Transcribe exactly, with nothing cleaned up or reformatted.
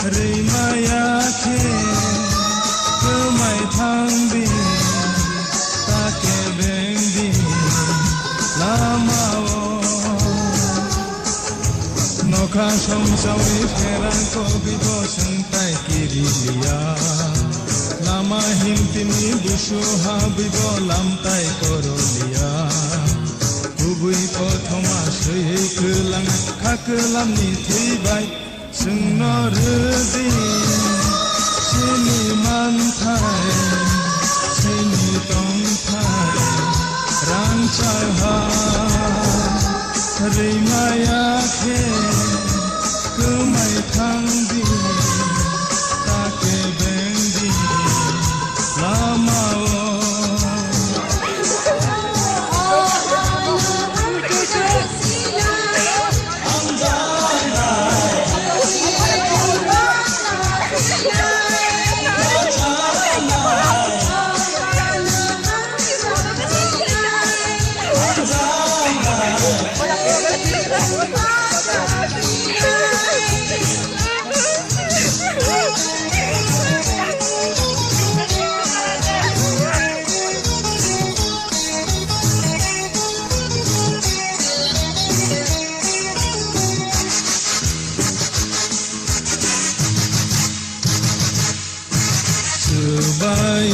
Rimaya khe kwmai thang di, ta kebeng di lamao. Nokha songchawi pherang kobibo swngtai kiri liya. Lama himtini busu habibo lamtai koro liya. Kubui kothoma swiwi kwlang kha kwlamni thwibai. Chwngno rwdi chini manthai, chini tongthai, rangchak ha rwimaya khe kwmai thang di, ta kebeng di lamao. Swbai